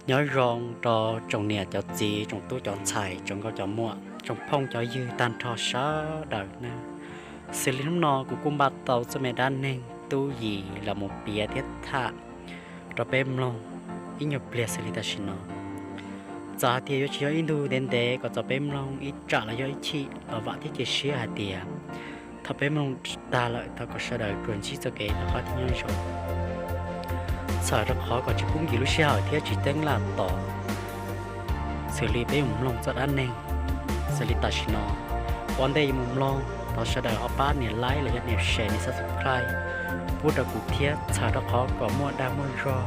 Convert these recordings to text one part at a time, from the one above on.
Nyob zoo rau tsoom niam cov txiv, tsoom tub cov ntxhais, tsoom nkauj cov muam, tsoom phooj cov ywg tag nrho sawv daws nawb. Xws li hnub no kuv kuj npaj tau txoj me dab neeg Tub Yis los mus piav thiab tham rau peb mloog ib nyuag pliag xws li tam sim no. Txawm hais tias yuav tsis yog ib ntu ntev ntev kom txaus peb mloog ib tsam los yog ib chim los vam thiab cia siab hais tias thaum peb mloog tag lawm thov kom sawv daws tsuas ntsib txoj kev noj qab thiab nyob zoo, txhawm rau qhov kom tsis pub nkim lub sij hawm thiab tsis teeb laj tos. Xws li peb mus mloog txoj dab neeg xws li tam sim no. Ua ntej yuav mus mloog, thov sawv daws ho pab nias like los yog nias share nias subscribe pub rau kuv thiab, txhawm rau qhov kom muaj dag muaj zog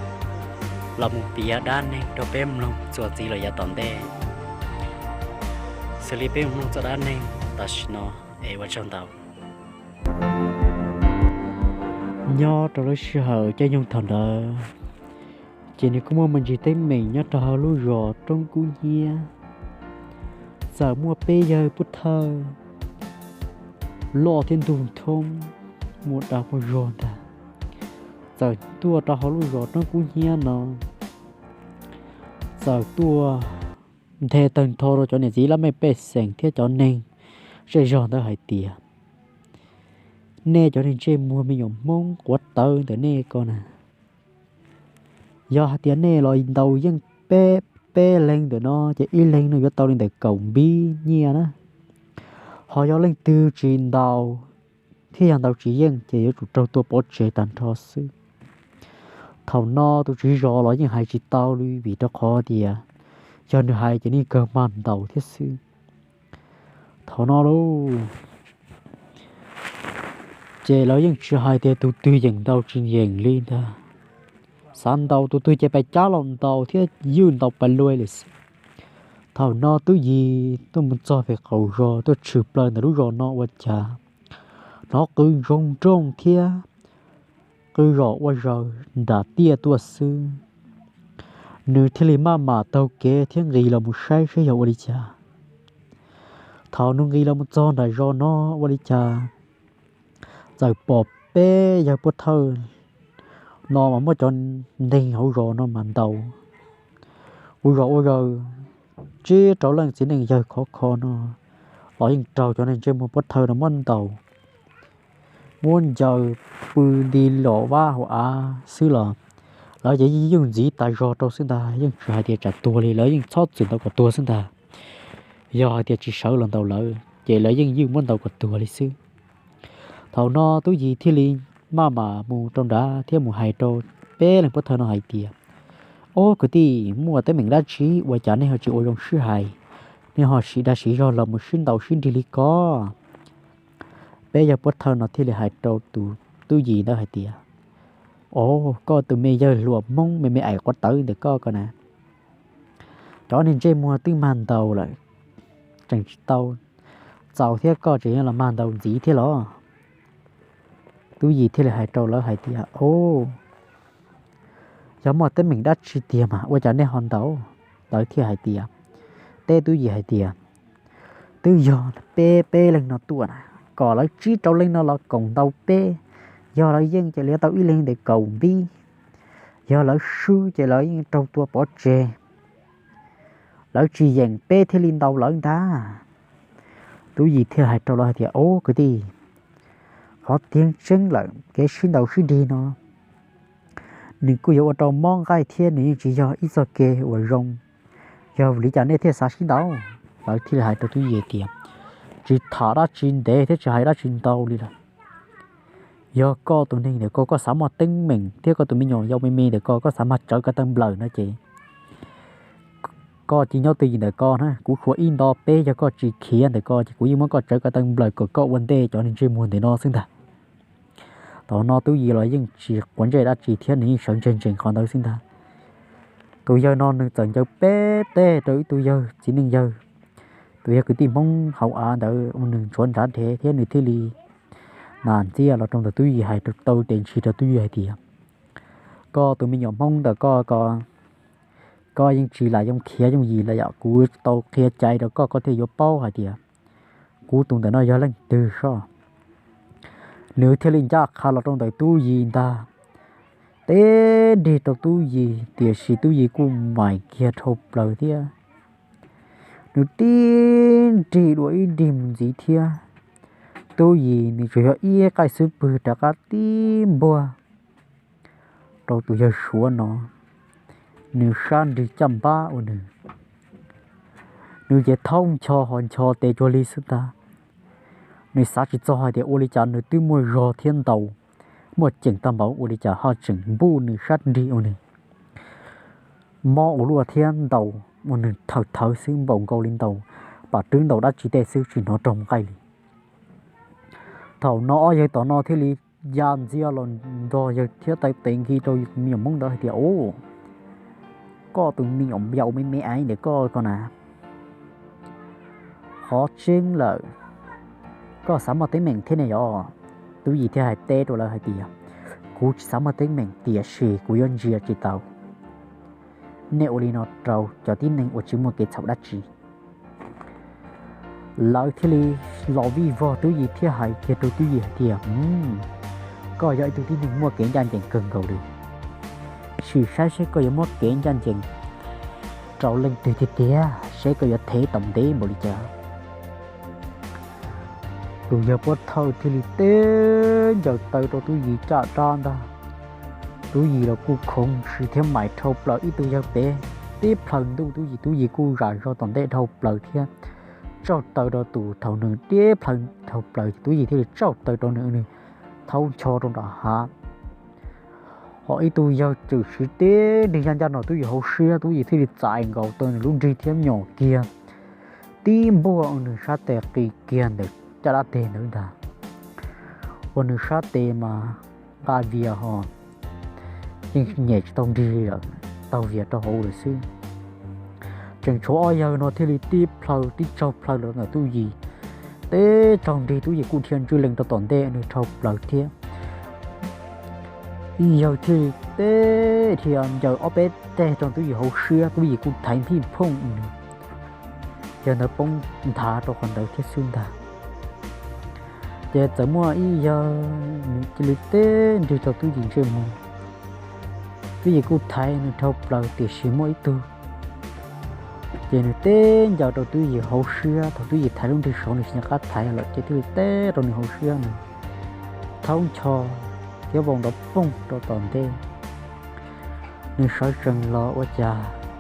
los mus piav dab neeg rau peb mloog txuas ntxiv los yav tom ntej. Xws li peb mus mloog txoj dab neeg tam sim no es ua tsaug ntau. Nyob rau lub sij hawm caij nyoog thaum ntawd, ces nws kuj muaj me ntsis teeb meem nyob rau hauv lub zos Roob Kub Hnyiab. Txawm muaj peb yawg pov thawj loj thiab ntug nthoob, muaj dag muaj zog ntag, txawm tuaj rau hauv lub zos Roob Kub Hnyiab no, txawm tuaj nthe tawg ntho rau cov niam txiv laj mej pej xeem thiab cov neeg zej zog ntawd hais tias, nej cov neeg ntsej muag me nyuam Hmoob quav tawv ntawm nej ko na, yog hais tias nej los ntaus yeej peb, peb leeg ntawm no ces ib leeg no yuav tau li ntawm kaum npib nyiaj na. Ho yog leej twg tsis ntaus thiab yog ntaus tsis yeej ces yuav tsum raug tua pov tseg tag nrho xwb. Thaum no tus tswv zos los yeej hais tsis tau li vim rau qhov tias yog nws hais ces nej kawg mag ntaus thiab xwb. Thaum no lauj, ces lawv yeej tsis hais tias tus twg yeem ntaus tsis yeem li ntag. Xav ntaus tus twg ces pes cab los ntaus thiab ywj ntaus pes lug lawm xwb. Thaum no Tub Yis tuaj mus txog pem qaum zos tuaj tshwm plaws ntawm lub zos no ua cas hnov qw ntsoog nrooj thiab qw zom ua zaws nram tiaj tuaj xwb. Nws thiaj li maj mam taug kev thiab nqis los mus saib seb yog ua li cas. Thaum nws nqis los mus txog nram zos no ua li cas txawm pom peb yawg pov thawj no mas muab cov neeg hauv zos no mas ntaus ua zom ua zaws, tsib rau leej txiv neej yawg khov kho no los yeej raug cov neeg ntsej muag pov thawj no muab ntaus, muab ncaws pw nti los vab hauv av xwb los lawv ces yeej ntxiv tas zog rau xwb ntag, yeej tsis hais tias tsam tuag li, lawv yeej txhob txwm ntaus kom tuag xwb ntag. Yog hais tias tsis sawv los ntaus lawv ces lawv yeej ywj muab ntaus kom tuag li xwb. Thaum no Tub Yis thiaj li maj mam mus rau nrad thiab mus hais rau peb leeg pov thawj no hais tias, ob kwv tij, muaj teeb meem dab tsi ua cas nej ho tsis ua zoo sib hais, nej ho siv dag siv zog los mus sib ntaus sib nrig li ko? Peb yawg pov thawj no thiaj li hais rau tus Tub Yis ntawd hais tias, o, koj tus me yawg hluas Hmoob me me aim quav tawv ntawm koj ko na, cov neeg ntsej muag twb mag ntaus lawm, tseem tsis tau txaus thiab koj tseem yuav los mag ntaus ntxiv thiab los? Tub Yis thiaj li hais rau lawv hais tias, o, yog muaj teeb meem dab tsi tiag mas ua cas nej ho ntaus? Lawv thiaj hais tias, teb Tub Yis hais tias, twb yog peb peb leeg no tuaj na, kom lawv tsib rau leej no los koom ntaus peb, yog lawv yeej ces lawv tau ib leeg ntawm kaum npib, yog lawv swb ces lawv yeej raug tua pov tseg, lawv tsis yeem peb thiaj li ntaus lawv ntag. Tub Yis thiaj hais rau lawv hais tias, o kwv tij, qhov tiag tseeb lawm kev sib ntaus sib nrig no nws kuj yuav ua rau mob nqaij thiab nws yeej tsis yog ib txoj kev uas zoo, yog vim li cas nej thiaj xav sib ntaus? Lawv thiaj li hais rau Tub Yis tias, tsis tham dab tsi ntev thiab tsis hais dab tsi ntau li lawm. Yog koj tus neeg ntawm ko koj xav muaj teeb meem thiab koj tus me nyuam yau me me ntawm ko koj xav mag tsawv ko taw nplawm no ces koj cia nyob twj ywm ntawm ko na, kuv tshuav ib nto peb, yog koj tsis khiav ntawm ko ces kuv yeej muab koj tsawv ko taw nplawm kom koj ua ntej cov neeg ntsej muag ntawm no xwb ntag. Thaum no Tub Yis los yeej tsis quav ntsej dab tsi thiab nws yeej sawv ntseg ntsees qhov ntawd xwb ntag. Tus yawg no nws txawm ncaws peb teg rau ib tug yawg txiv neej yawg, tus yawg kwv tij Hmoob hauv av ntawd ua nws ntshuav nrad dhev thiab nws thiaj li nas ntxiaj los rau ntawm Tub Yis hais rau tau tes ntsis rau Tub Yis hais tias, koj tus me nyuam Hmoob ntawm koj ko, koj yeej tsis lam yoo khiav yooj yim lawm yom, kuv tau qhia cai rau koj koj thiaj yuav paub hais tias kuv tus ntawm no yog leej twg soj. Nws thiaj li ncaj qha los rau ntawm Tub Yis ntag, teb nrig rau Tub Yis, tiam sis Tub Yis kuj mais kiag dhau plaws thiab. Nws tib nrig dua ib nrig mus ntxiv thiab, Tub Yis nws tsuas yog ib qaij xub pwg rov qab tib npuaj rau tus yawg Suav no, nws sab nrig caj npab ua nws. Nws ces thaub ncho ho ncho tes cuag li xwb ntag. Nws xav tsis txog hais tias ua li cas nws twb muaj zog thiab ntaus, muaj ceem tag npaum ua li cas ho tseem npuj nws sab nrig ua nws mob ua luaj thiab ntaus ua nws thawm thawv xwb, npaum nkaus li ntaus pam rwb ntaus dab tsi tej xwb tsis hnov raug nqaij li. Thaum no ob yawg tom no thiaj li ya ntxiag los nrog yawg thiab taw tes nkig rau me nyuam Hmoob ntawd hais tias, Ub, koj tus me nyuam yaus me me aiv ntawm koj ko na, qhov tseeb lawm, koj xav muaj teeb meem thiab ne yom? Tub Yis thiaj hais teb rau lawv hais tias, Kuv tsis xav muaj teeb meem tiam sis kuv yuav ntsia tsis tau nej ua li no rau cov tib neeg uas tsis muaj kev txhaum dab tsi. Lawv thiaj li los vij vog Tub Yis thiab hais kiag rau Tub Yis hais tias, Koj yog ib tug tib neeg muaj kev ncaj ncees kawg nkaus li, sim saib seb koj yuav muab kev ncaj ncees rau leej twg tiag tiag, seb koj yuav thev tau ntev npaum li cas. Tus yawg Puab Thawj thiaj li teb ncaws taw rau Tub Yis caj dab ntag. Tub Yis los kuj khoov ntshis thiab mais dhau plaws ib tug yawg pem tib plhaw ntuj Tub Yis, Tub Yis kuj zam zog tom ntej dhau plaws thiab tsauj taw rau tus thaum nws tib plhaw dhau plaws ces Tub Yis thiaj li tsauj taw rau nws, nws thaub ncho rau nram hav. Ho ib tug yawg tswm siv tib nrig ncaj ncaj no Tub Yis hauv siab, Tub Yis thiaj li txais nkaus tau nws lub nrig thiab nyom kiag tib npuaj ua nws sab tes qis kiag ntawm caj dab teg ntawd ntag. Ua nws sab tes mas nqa vias ho yeej nyem tsis tau nrig li lawm, taug vias rau hauv lawm xwb. Tseem tshuav ob yawg no thiaj li tib plhaw tib tsaug plhaw los ntawm Tub Yis, tib tsaug nrig Tub Yis kuj dhia ntswj lees rau tom ntej nws dhau plaws thiab. Ib yawg thiaj li tib dhia ncaws ob peb teg rau Tub Yis hauv siab, Tub Yis kuj thaiv nphij phooj nws, yawg ntawd poob nthav rau qhov ntawd thiab xwb ntag. Ces txawm muaj ib yawg nws cia li tib nrig rau Tub Yis ntsej muag, Tub Yis kuj thaiv nws dhau plaws tiam sis muaj ib tug ces nws tib ncaws rau Tub Yis hauv siab, thaum Tub Yis thaiv lub nrig saud nws tsis nco qab thaiv lawm ces thiaj li tib rau nws hauv siab nws thaub ncho thiab vau nrov poog rau tom ntej. Nws sawv tsees los ua cas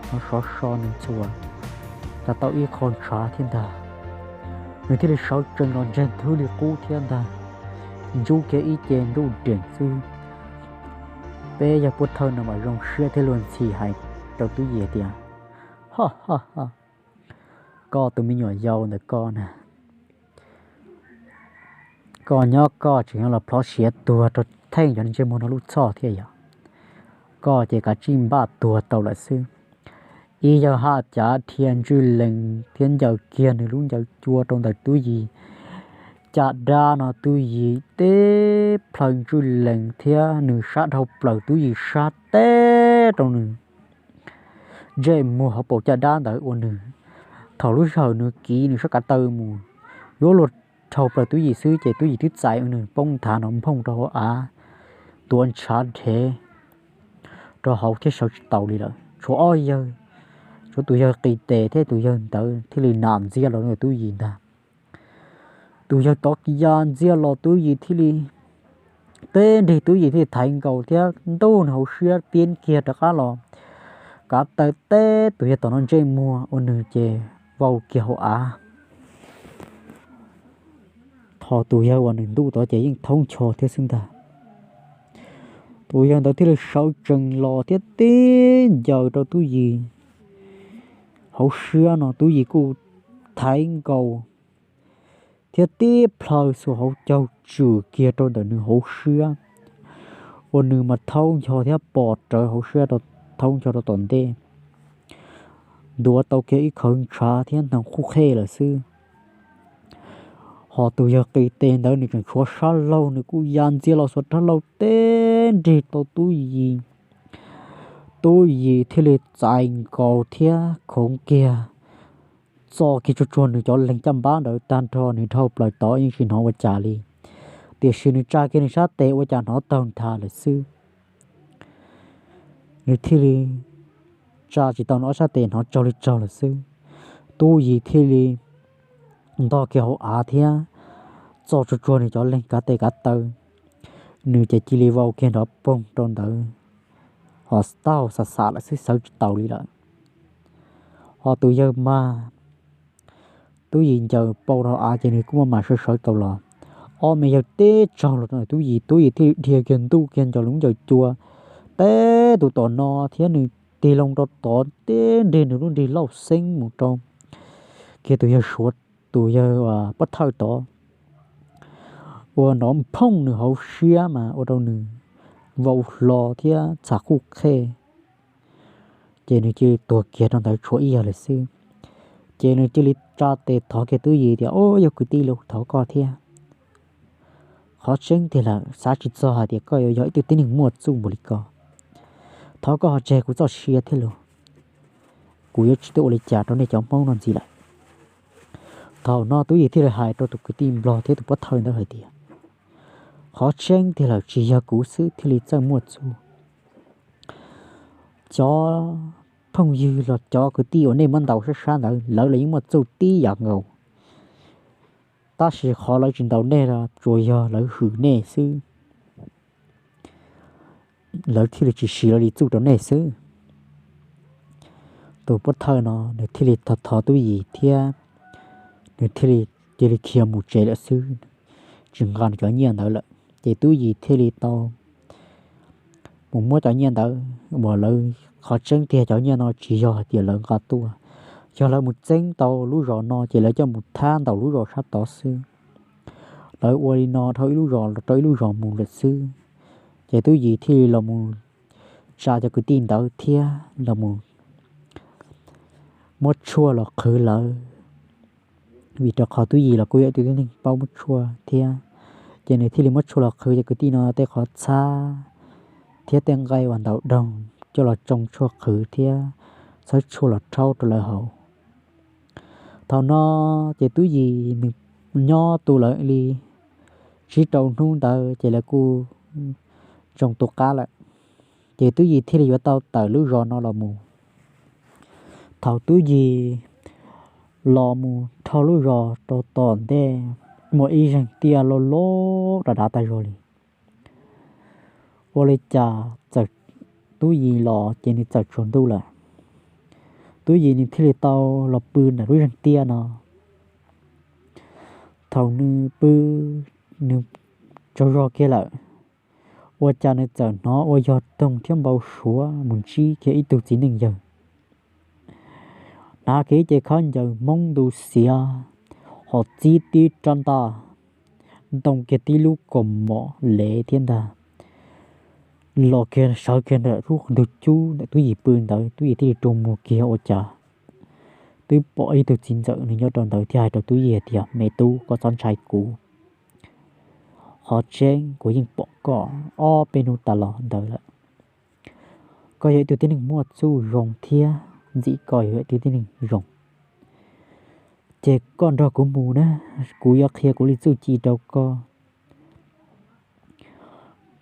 hnov sov so nws ntxhua tas tau ib qho ntshav thiab ntag. Nws thiaj li sawv tsees los ntseeg thwb li qub thiab ntag, ntsub kiag ib ce nruj nreem xwb. Peb yawg Puab Thawj no mas zoo siab thiab luag ntxhi hais rau Tub Yis tias, Ho ho ho, koj tus me nyuam yau ntawm koj na, koj nyob koj tseem yuav los plhov siav tuag rau theej cov ntsej muag no lub txhoj thiab yom? Koj ces kav tsij npaj tuag tau lawm xwb. Ib yawg haj cav dhia ntswj lees thiab ncaws kiag nws lub ncaws cua rau ntawm Tub Yis caj dab no, Tub Yis tib plhaw ntswj lees thiab nws sab dhau plaws Tub Yis sab teb rau nws ntsej muag hauv paus caj dab ntawd ua nws, thaum lub sij hawm nws kiv nws sab kav taw mus yuav luag dhau plaws Tub Yis xwb ces Tub Yis twb txais ua nws poob nthav nrov nphooj rau hauv av, tuav ntshav dhev rau hauv thiab sawv tsis taus li lawm. Tshuav ob yawg, tshuav tus yawg qis tes thiab tus yawg ntawd thiaj li nam ntxiag los ntawm Tub Yis ntag. Tus yawg tod ya ntxiag los Tub Yis thiaj li tib nrig, Tub Yis thiaj li thaiv nkaus thiab ntuj nws hauv siab tiab kiag rov qab los kav taw teb tus yawg tom no ntsej muag ua nws ces vau kiag hauv av. Thaum tus yawg uas nws ntuj tod ces yeej thaub ncho thiab xwb ntag. Tus yawg ntawd thiaj li sawv tsees los thiab tib ncaws rau Tub Yis hauv siab no, Tub Yis kuj thaiv nkaus thiab tib plhaw xuas hauv caug tswm kiag rau ntawm nws hauv siab, ua nws mas thaub ncho thiab pom rawv hauv siab, thaub ncho rau tom ntej, ntuav tau kiag ib khawv ntshav thiab ntoog qhuj qhej lawm xwb. Ho tus yawg qis tes ntawd nws tseem tshuav sab laug, nws kuj ya ntxiag los xuas rab laug tib nrig tau Tub Yis. Tub Yis thiaj li txais nkaus thiab khoov kiag, txo kiag tsuag tsuag nws cov leeg caj npab ntawd tag nrho, nws dhau plaws tod yeej tsis hnov ua cas li, tiam sis nws tsa kiag nws sab tes ua cas hnov taug nthav lawm xwb. nws thiaj li tsa tsis tau nws ob sab tes, hnov tsaug li tsaug lawm xwb. Tub Yis thiaj li ntog kiag hauv av thiab txo tsuag tsuag nws cov leeg kav tes kav taw, nws ces cia li vau kiag nrov poog rau ntawd, ho taub hau xam xam lawm xwb, sawv tsis taus li lawm. Ho tus yawg mag, Tub Yis ncaws pau rau av ces nws kuj maj mam sawv sawv tau los. Ob me yawg teb tsaug los rau Tub Yis, Tub Yis thiaj li dhia kiag ntuj kiag ncaws lub ncaws cua, teb tus tom no thiab nws tig loo rau tod teb nrig nws lub nrig lauj xeeb mus rau kiag tus yawg Suav, tus yawg Pob Thawj tod, ua nrov phooj nws hauv siab mas ua rau nws vau hlo thiab txham quj qhej. Ces nws cia li tuag kiag rau ntawd tshuav ib yawg lawm xwb. Ces nws cia li tsa tes thov kiag Tub Yis tias, Au, yog kwv tij, los thov koj thiab. Qhov tseeb tiag lawm, xav tsis txog hais tias koj yuav yog ib tug tib neeg muaj txuj npaum li ko. Thov koj ho tseg kuv txoj sia thiab los, kuv yuav tsis tuaj ua li cas rau nej cov Hmoob no ntxiv lawm. Thaum no Tub Yis thiaj li hais rau tus kwv tij Nplog thiab tus Pob Thawj ntawd hais tias, Qhov tseeb tiag lawm, tsis yog kuv xwb thiaj li txawj muaj txuj. Cov phooj ywg los cov kwv tij uas nej muab ntaus sab sab ntawd, lawv los yeej muaj txuj tib yam nkaus, tab sis qhov lawv tsis ntaus nej los tsuas yog lawv hwm nej xwb, lawv thiaj li tsis siv lawv li txuj rau nej xwb. Tus Pob Thawj no nws thiaj li thov thov Tub Yis thiab nws thiaj li cia li khiav mus tsev lawm xwb, tsis nqa nws cov nyiaj ntawd lawm. Ces Tub Yis thiaj li tau mus muab cov nyiaj ntawd uas lawv, qhov tseeb tiag cov nyiaj no tsis yog hais tias lawv nqa tuaj, yog lawv mus txeeb tau lub zos no ces lawv coj mus thab ntaus lub zos sab tod xwb. Lawv ua li no dhau ib lub zos los rau ib lub zos mus lawm xwb. Ces Tub Yis thiaj li los mus tsa cov kwv tij ntawd thiab los mus muab tshuaj los qhwv lawv, vim rau qhov Tub Yis los kuj yog ib tug tib neeg paub muab tshuaj thiab. Ces nws thiaj li muab tshuaj los qhwv cov kwv tij no tej qhov txhab thiab tej nqaij uas ntaus doog coj los tsoo tshuaj qhwv thiab txhawb tshuaj los rhaub rau lawv haus. Thaum no ces Tub Yis nws nyob tu lawv li tsib rau hnub ntawd ces lawv kuj tsoo tu qab lawm. Ces Tub Yis thiaj li yuav tau tawm lub zos no los mus. Thaum Tub Yis los mus dhau lub zos rau tom ntej, muaj ib zeeg tiaj loj loj dav dav tag zog li. Ua li cas txawm Tub Yis los ces nws txawm tsaus ntuj lawm. Tub Yis nws thiaj li tau los pw ntawm lub zeeg tiaj no. Thaum nws pw, nws tsaug zog kiag lawm, ua cas nws txawm hnov ua yog toog thiab npau suav mus ntsib kiag ib tug txiv neej yawg. Hnav kiag ib ce khaub ncaws Hmoob ntu xiav, ho txib tib rab ntaj, ntoo kiag tib lub kaus mom lev thiab ntag, los kiag sawv kiag ntawm lub ntug cub ntawm Tub Yis pw ntawd. Tub Yis thiaj li rua muag kiag ua cas twb pom ib tug txiv ntxawm nws nyob rau ntawd thiaj hais rau Tub Yis tias, Me tub, koj txhob ntshai kuv. Qhov tseeb kuv yeej pom koj ob peb hnub tas los ntawd lawm. Koj yog ib tug tib neeg muaj txuj zoo thiab ntxim koj yog ib tug tib neeg zoo. Ces koj nrog kuv mus na, kuv yuav qhia kuv li txuj ci rau koj.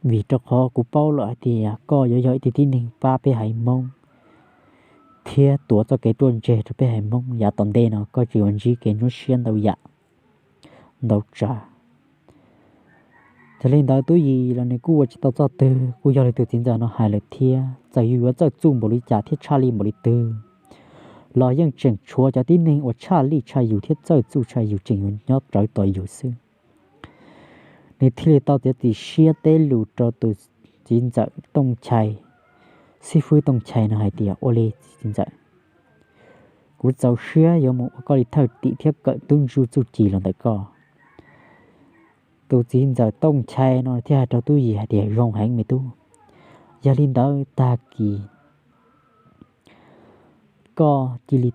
Vim rau qhov kuv paub lawm hais tias koj yuav yog ib tug tib neeg pab peb haiv Hmoob thiab tuav txoj kev ruaj ntseg rau peb haiv Hmoob. Yav tom ntej no koj tseem yuav ntsib kev nyuaj siab ntau yam ntau tsav. Yog li ntawd Tub Yis los nws kuj ua tsis tau txoj twg, kuj yog li tus txiv ntxawm no hais lawm thiab. Txawm yus yuav txawj txuj npaum li cas thiab tshaj lij npaum li twg los yeej tseem tshuav cov tib neeg uas tshaj lij tshaj yus thiab txawj txuj tshaj yus tseem yuav nyob rawv tos yus xwb. Nws thiaj li tau txiav txim siab teb lus rau tus txiv ntxawm Tooj Chai, xib fwb Tooj Chai no hais tias, Ua li txiv ntxawm, kuv txaus siab yuav mus ua koj li thawj tim thiab kawm tub ntsuj txuj ci los ntawm koj. Tus txiv ntxawm Tooj Chai no thiaj hais rau Tub Yis hais tias, Zoo heev me tub, yog li ntawd tag kis koj cia li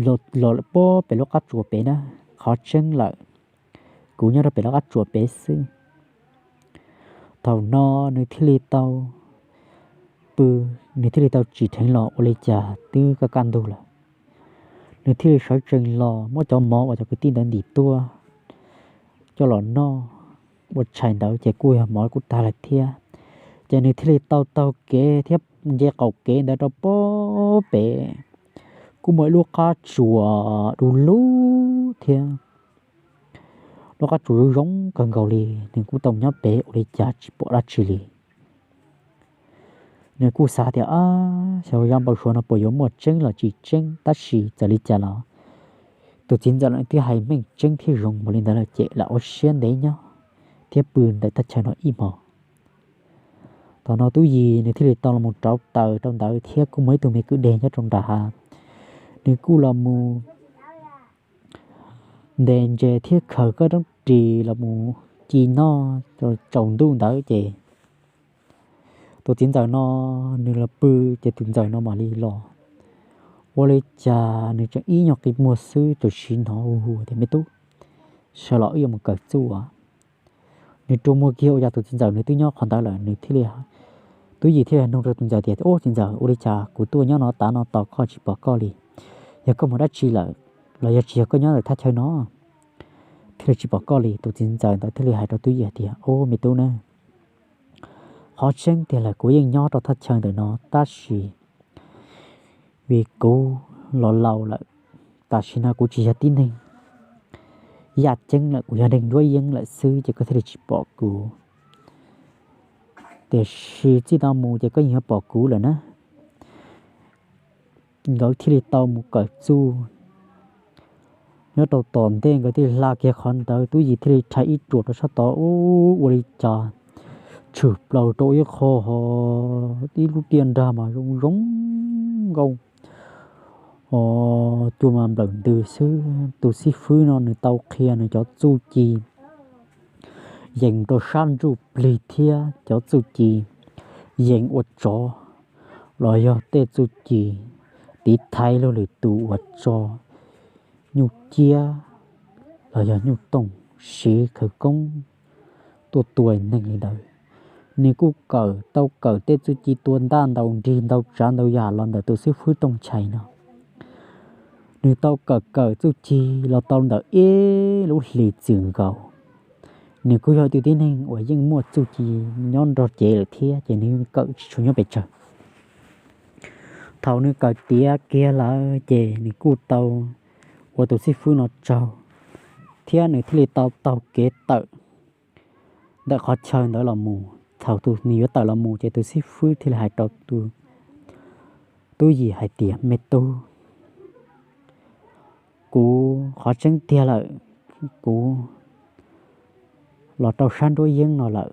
los lawm puag pem lub qab tsuas pem na. Qhov tseeb lawm, kuv nyob rau pem lub qab tsuas pem xwb. Thaum no nws thiaj li tau pw, nws thiaj li tau tsim dheev los ua li cas twb kaj kaj ntug lawm. Nws thiaj li sawv tsees los muab cov mov uas cov kwv tij ntawd ntim tuaj coj los noj. Ua tshais ntawd ces kuj yog mov kuj tag lawm thiab. Ces nws thiaj li tau taug kev thiab nce qaum kev ntawd rau pem, kuj muaj ib lub qab tsuas du lug thiab. Lub qab tsuas zoo zoo kawg nkaus li, nws kuj tau nyob pem ua li cas tsis pom dab tsi li. Nws kuj xav tias, xyov zaj npau suav no puas yuav muaj tseeb los tsis tseeb, tab sis txawm li cas los tus txiv ntxawm no twb hais meej tseeb thiab zoo mus li ntawd lawm ces lam ua siab ntev nyob thiab pw ntawm thaj chaw no ib hmos. Thaum no Tub Yis nws thiaj li tau los mus rauv taws rau ntawd thiab kuj muaj ib tug me kwj deg nyob rau nram hav, nws kuj los mus ntes ntses thiab khaws koj roob ris los mus ci noj tsaus ntuj ntawd ces tus txiv ntxawm no nws los pw ces tus ntxawm no mam li los. Ua li cas nws tseem ib nyuag qi muag xwb txawm hnov hu hu tias, Me tub, sawv los wb yuav mus kawm txuj. Nws rua muag kiag ua cas tus txiv ntxawm nws twb nyob qhov ntawd lawm, nws thiaj li, Tub Yis thiaj li nug rau tus ntxawm tias, Ub txiv ntxawm, ua li cas kuv tuaj nyob no tav no tos koj tsis pom koj li? Yog koj mus dab tsi lawm los yog tsis yog koj nyob ntawm thaj chaw no thiaj li tsis pom koj li? Tus txiv ntxawm ntawd thiaj li hais rau Tub Yis hais tias, Ub me tub na, qhov tseeb tiag lawm kuv yeej nyob rau thaj chaw ntawm no tab sis vim kuv los laus lawm, tam sim no kuv tsis yog tib neeg yaj ceeb lawm, kuv yog neeg nruab yeeb lawm xwb ces koj thiaj li tsis pom kuv. Tiam sis txij no mus ces koj yeej yuav pom kuv lawm na. Nkawd thiaj li tau mus kawm txuj. Nyob rau tom ntej nkawd thiaj li hla kiag qhov ntawd, Tub Yis thiaj li rhais ib ruam rau sab tod, ua li cas tshwm plaws rau ib qho ho ib lub tiaj nrag mas zoo zoo nkauj, cua mas nplawm ntws xwb. Tus xib fwb no nws tau qhia nws cov txuj ci yees rau sab ntsuj plig thiab cov txuj ci yees ua tsov los yog tej txuj ci tiv thaiv luag lwm tus uas tso nyuj ciab los yog nyuj tooj siv khawv koob tuaj tua neeg li ntawd. Nws kuj kawm tau kawm tej txuj ci tua ntaj ntaus nrig ntau tsav ntau yam los ntawm tus xib fwb Tooj Nchai no. Nws tau kawm kawm txuj ci los tau ntawm ib lub hlis txwm nkaus. Nws kuj yog tus tib neeg uas yeej muaj txuj ci nyob nrog cev lawm thiab ces nws yeej kawm tsis tshua nyob pes tsawg. Thaum nws kawm tiav kiag lawm ces nws kuj tau ua tus xib fwb no tsaug, thiab nws thiaj li tau taug kev tawm ntawm qhov chaw ntawd los mus. Thaum nws yuav tawm los mus ces tus xib fwb thiaj li hais rau Tub Yis hais tias, Me tub, kuv qhov tseeb tiag lawm, kuv los rau sab nruab yeeb no lawm,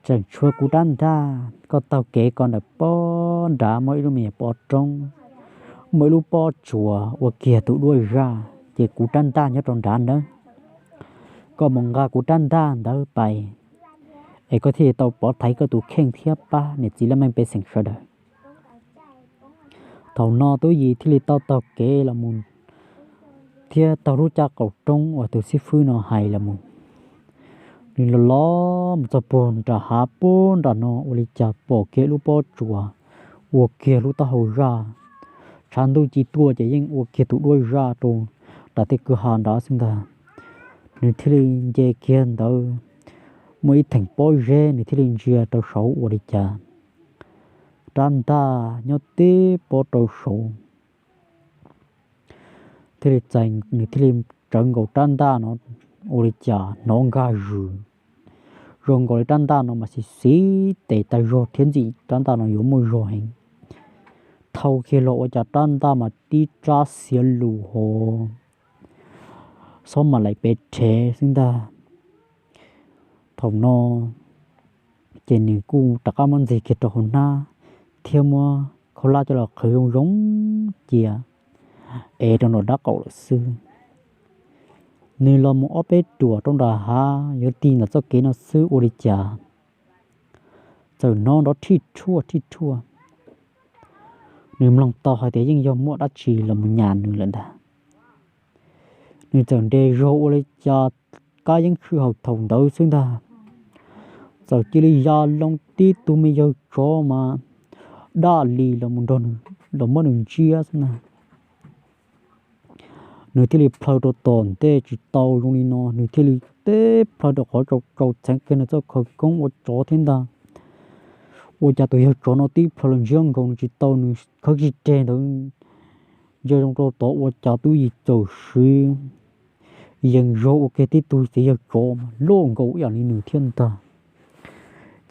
tseem tshuav kuv rab ntaj. Koj taug kev ko ntawm pob nrad muaj ib lub me nyuam pob roob, muaj ib lub pob tsuas ua kiag tus duab zaj, ces kuv rab ntaj nyob rau nrad nawb. Koj mus nqa kuv rab ntaj ntawd pais, es koj thiaj li tau pov thaiv koj tus kheej thiab pab niam txiv laj mej pej xeem sawv daws. Thaum no Tub Yis thiaj li tau taug kev los mus thiab taug lub caj qaum roob uas tus xib fwb no hais los mus. Nws los los mus txog puag nram hav puag nram no ua li cas pom kiag lub pob tsuas ua kiag lub taub hau zaj, tshav ntuj ci tuaj ces yeej ua kiag tus duab zaj rau nram tej kwj ha nrad xwb ntag. Nws thiaj li nce kiag ntawd muaj ib theem pob zeb, nws thiaj li ntsia rau saud ua li cas rab ntaj nyob tib pob rau saud. Thiaj li txais, nws thiaj li tsawv nkaus rab ntaj no ua li cas hnov nkag zws zoo nkaus li rab ntaj no mas xis xis tes tag zog thiab ntxim rab ntaj no yuav muaj zog heev. Thau kiag los ua cas rab ntaj mas tib rab xiav lus ho xob mam laim pes rhev xwb ntag. Thaum no ces nws kuj rov qab muab ntxig kiag rau hauv hnab thiab muab khaub hlab coj los qhwv zoo zoo cia ev rau nram dab qaum lawm xwb. Nws los mus ob peb ruam rau nram hav yuav tig ntawm txoj kev no xwb ua li cas txawm hnov nrov rhij rhuaj rhij rhuaj. Nws mloog tau hais tias yeej yog muaj dab tsi los mus nyas nws lawm ntag. Nws txawm nres zog ua li cas kab yeeb tshwj haum thaum ntawd xwb ntag, txawm cia li ya loo tib tug me yawg tsov mas daj li los mus nrog nws, los muab nws ntsiab xwb ntag. Nws thiaj li plhaw rau tom ntej tsis tau zoo li no, nws thiaj li teb plhaw rau qhov tsaus tsaus txheev kiag nws txoj khawv koob ua tsov thiab ntag. ua cas tus yawg tsov no tib plhaw los ntsiab nkaus nws tsis tau, nws khawb tsis reg ntawd, ntsia zoo rau tod ua cas Tub Yis txawm siv yees zog ua kiag tib tug txiv yawg tsov mas loj nkaus ib yam li nws thiab ntag.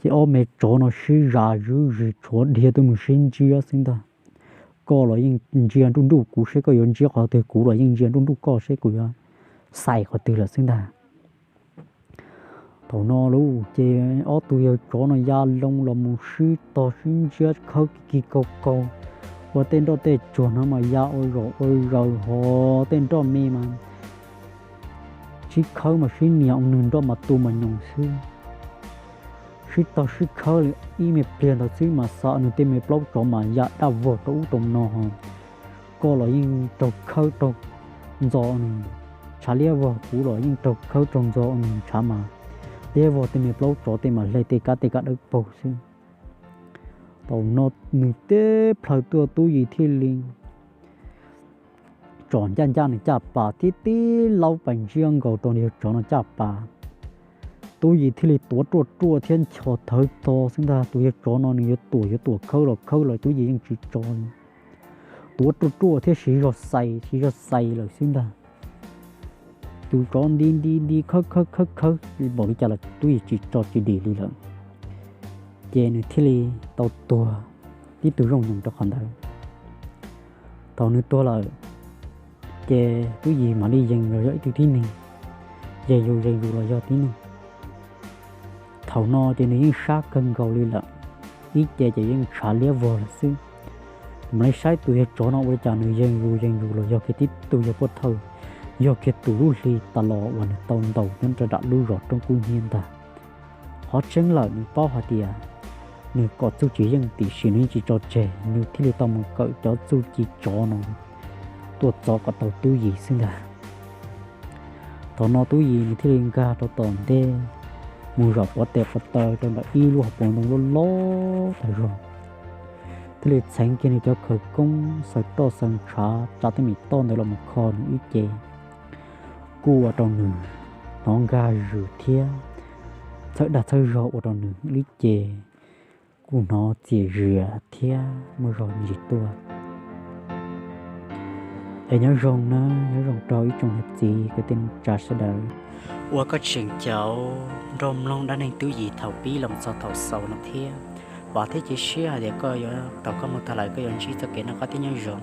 Ces ob me tsov no sib zam zuj zus tshuav dhia tuaj mus sib ntsiab xwb ntag. Koj los yeej ntsia nruj nruj kuv seb koj yuav ntsiab qhov twg, kuv los yeej ntsia nruj nruj koj seb kuv yuav xais qhov twg lawm xwb ntag. Thaum no lauj ces ob tug yawg tsov no ya loo los mus sib tog sib ntsiab khawb kig kig kaug kaug, ua tej nroj tej tsuag no mas ya ua zaum ua zaws, ho tej nroj me mas sib khawb mas sib nias ua nws nroj mas tu mas nyoos xwb. Sib tog sib khawb li ib me pliag ntawd xwb mas xa nws tej me plaub tsov mas ya daj vog rau ub rau no ho. Koj los yeej raug khawb raug ntxo nws tshav liab vog, kuv los yeej raug khawb raug ntxo nws tshav mas liab vog, tej me plaub tsov tej mas hle tej kab tej kab dawb paug xwb. Thaum no nws tib plhaw tuaj Tub Yis thiaj li tsom ncaj ncaj nws caj pas thiab tib laub pais ntsiab nkaus rau yawg tsov no caj pas. Tub Yis thiaj li tuav ruaj ruaj thiab nchos thawv txo xwb ntag. Tus yawg tsov no nws yuav tuam yuav tuam khawb los khawb los Tub Yis yeej tsis tso li. Tuav ruaj ruaj thiab siv zog xais siv zog xais lawm xwb ntag. Tus tsov nti nti nti khawb khawb khawb khawb npaum li cas los Tub Yis tsis tso tsis dim li lawm. Ces nws thiaj li tau tuag tib tug zoo nyoos rau qhov ntawd. Thaum nws tuag lawm, ces Tub Yis mam li yees los yog ib tug tib neeg, yees yus yees yus los yog tib neeg. Thaum no ces nws yeej sab kawg nkaus li lawm, ib ce ces yeej tshav liab vog lawm xwb. Mam li saib tus yawg tsov no ua li cas nws yees yus yees yus los yog kiag tib tug yawg pov thawj, yog kiag tus lub hli tas los uas nws tau ntaus nyob rau nram lub zos Roob Kub Hnyiab ntag. Qhov tseeb lawm nws paub hais tias nws kom txuj ci yeej, tiam sis nws yeej tsis tso tseg, nws thiaj li tau mus kawm cov txuj ci tsov no tuaj txov kom tau Tub Yis xwb ntag. Thaum no Tub Yis nws thiaj li nkag rau tom ntej mus zaum pov tes pov taw rau ntawm ib lub hauv paus ntoo loj loj tas zog, thiaj li txheev kiag nws cov khawv koob xaws roj xaws ntshav tsa tej me toj ntawd los mus kho nws ib ce, kuj ua rau nws hnov nkag zws thiab txhawb dag txhawb zog ua rau nws ib ce kuj hnov txias zias thiab muaj zog ntsis tuaj. Es nyob zoo na, nyob zoo rau ib tsoom niam txiv kwv tij neej tsa sawv daws. Ua koj tseem caum nrog mloog dab neeg Tub Yis thaum pib los txog thaum xaus no thiab. Vam thiab cia siab hais tias koj yuav, thaum koj mloog tag lawm koj yuav ntsib txoj kev noj qab thiab nyob zoo.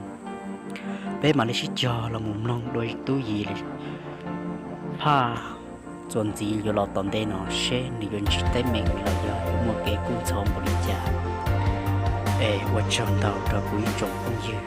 Peb mam li sib cog los mus mloog dua Tub Yis li phaj txuas ntxiv yuav los tom ntej no seb nws yuav ntsib teeb meem los yog yuav muaj kev kub ntxhov npaum li cas. Es ua tsaug ntau rau kuv ib tsoom phooj ywg.